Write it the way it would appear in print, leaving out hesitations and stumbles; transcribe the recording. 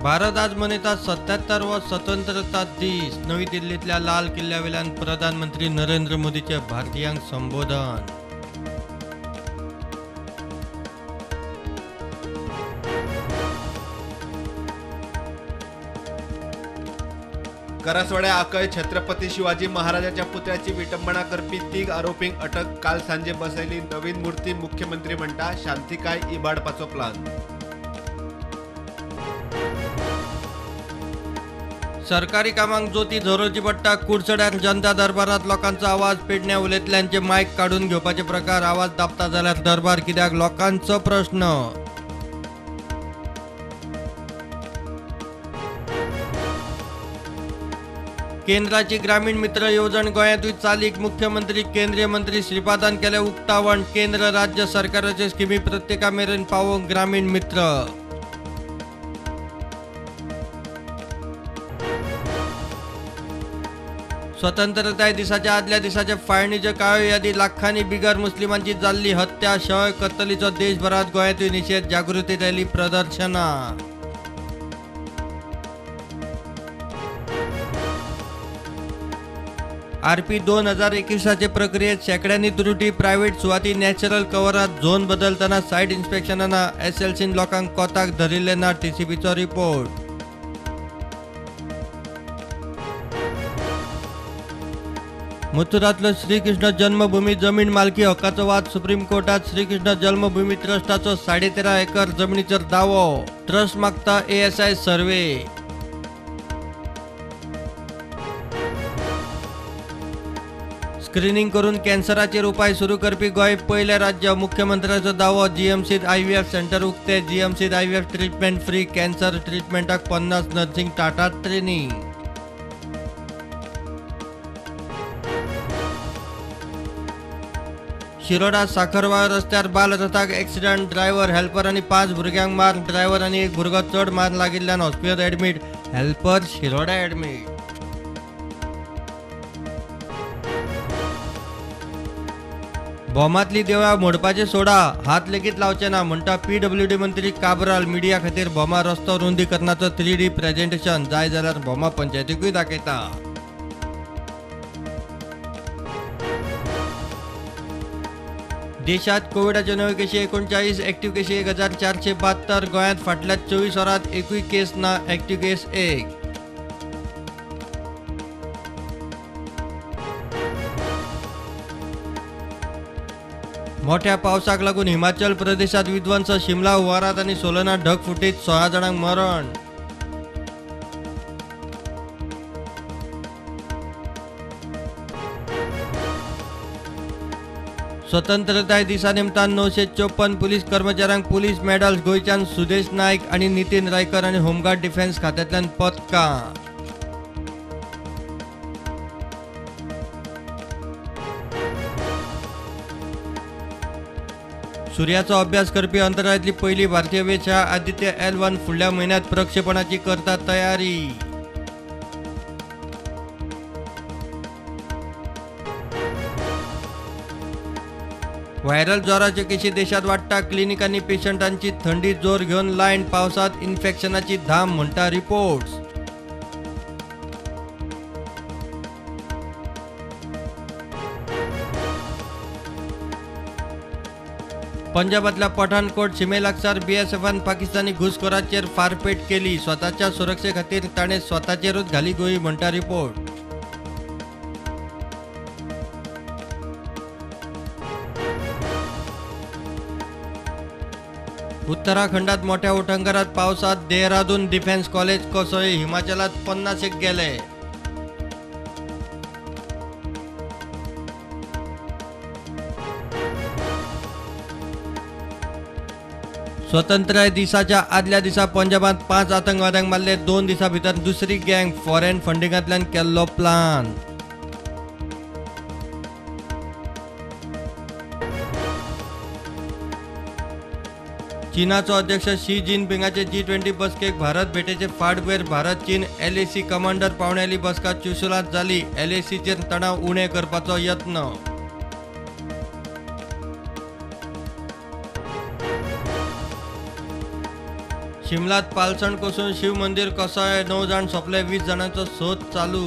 भारत आज मनयता 77वो स्वतंत्रता दीस. नवी दिल्लींतल्या लाल किल्ल्यावेल्यान प्रधानमंत्री नरेंद्र मोदीचे भारतीयांक संबोधन. करासवाड्या आकय छत्रपती शिवाजी महाराजाच्या पुतळ्याची विटंबना करपी 3 आरोपींक अटक. काल सांजे बसयली नवीन मूर्ती. मुख्यमंत्री म्हणटा शांतिकाय इबाडपाचो प्लान. सरकारी कामांक जोती झरोवची पडटा. कुडचड्यार जनता दरबारात लोकांचो आवाज. पेडण्या उलयतल्यांचे मायक काडून घेवपाचे प्रकार. आवाज दाबता जाल्यार दरबार कित्याक, लोकांचो प्रश्न. केंद्राची ग्रामीण मित्र येवजण गोंयांतूय चालीक. मुख्यमंत्री केंद्रीय मंत्री श्रीपादान केलें उक्तावण. केंद्र राज्य सरकाराच्यो स्किमी प्रत्येका मेरेन पावोवंक ग्रामीण मित्र. स्वतंत्रताय दिसाच्या आदल्या दिसाचे फाळणीच्यो काळ्यो यादी. लाखांनी बिगर मुस्लिमांची जाल्ली हत्या. शय कत्तलीचो देशभरात गोंयांतूय निशेध. जागृती रॅली, प्रदर्शनां. आरपी 2021 प्रक्रियेत शेंकड्यांनी त्रुटी. प्रायव्हेट सुवाती नॅचरल कव्हरात झोन बदलतना सायट इन्स्पेक्शनां एसएलसीन लोकांक कोताक धरिल्ले ना. टीसीबीचो रिपोर्ट. मथुरातलो श्रीकृष्ण जन्मभूमी जमीन मालकी हक्काचो वाद सुप्रीम कोर्टात. श्रीकृष्ण जन्मभूमी ट्रस्टाचो 13.5 एकर जमनीचेर दावो. ट्रस्ट मागता एएसआय सर्वे. स्क्रीनिंग करून कॅन्सराचेर उपाय सुरू करपी गोंय पयलें राज्य. मुख्यमंत्र्याचो दावो. जीएमसीत आयव्हीएफ सेंटर उक्ते. जीएमसीत आयव्हीएफ ट्रिटमेंट फ्री. कॅन्सर ट्रिटमेंटाक 50 नर्सिंग टाटात ट्रेनिंग. शिरोडा साखरवाळ रस्त्यार बालरथाक एक्सिडंट. ड्रायव्हर, हेल्पर आनी 5 भुरग्यांक मार. ड्रायव्हर आनी एक भुरगो चड मार लागिल्ल्यान hospital admit. Helper Shiroda admit. भोमातली देवळां मोडपाचे सोडा, हात लेगीत लावचे ना म्हणटा पीडब्ल्यूडी मंत्री काब्राल. मिडिया खातीर भोमा रस्तो रुंदीकरणाचो 3D presentation. जाय जाल्यार भोमा पंचायतीकूय दाखयता. देशात कोविडाच्यो नव्यो केशी 39, एक्टिव्ह केशी 1472. गोंयांत फाटल्या 24 वरांत एकूय केस ना. एक्टिव्ह केस 1. मोठ्या पावसाक लागून हिमाचल प्रदेशात विध्वंस. शिमला हुवारात आनी सोलनात ढगफुटीत 16 जाणांक मरण. स्वतंत्रताय दिसा निमतान 954 पुलीस कर्मचाऱ्यांक पुलीस मेडल्स. गोंयच्यान सुदेश नायक आनी नितीन रायकर आनी होमगार्ड डिफेन्स खात्यांतल्यान पदकां. सूर्याचो अभ्यास करपी अंतराळांतली पयली भारतीय वेधशाळा आदित्य L1 फुडल्या म्हयन्यांत प्रक्षेपणाची करता तयारी. व्हायरल ज्वराच्यो केशी देशात वाडटा. क्लिनिकांनी पेशंटांची थंडी जोर घेवन लायन. पावसात इन्फेक्शनाची धाम म्हणटा रिपोर्ट्स. पंजाबातल्या पठाणकोट शिमे लागसार बीएसएफान पाकिस्तानी घुसखोराचेर फारपेट केली. स्वताच्या सुरक्षे खातीर ताणें स्वताचेरूच घाली गोळी म्हणटा रिपोर्ट. उत्तराखंडात मोठ्या उटंगारात पावसात देहरादून डिफेन्स कॉलेज कोसळ्ळी. हिमाचलात 50 गेले. स्वतंत्रताय दिसाच्या आदल्या दिसा पंजाबात 5 आतंकवाद्यांक मारले. 2 दिसां भितर दुसरी गँग. फॉरेन फंडिंगांतल्यान केल्लो प्लान. चीनाचो अध्यक्ष शी जिनपिंगाचे G20 बसकेक भारत भेटेचे फाटभुंयेर भारत चीन LAC commander पावण्याली बसका चुशूलांत जाली. LACचेर तणाव उणे करपाचो यत्न. शिमलात पालसण कोसळून शिव मंदिर कोसळ्ळें, 9 जाण सोंपले, 20 जाणांचो सोद चालू.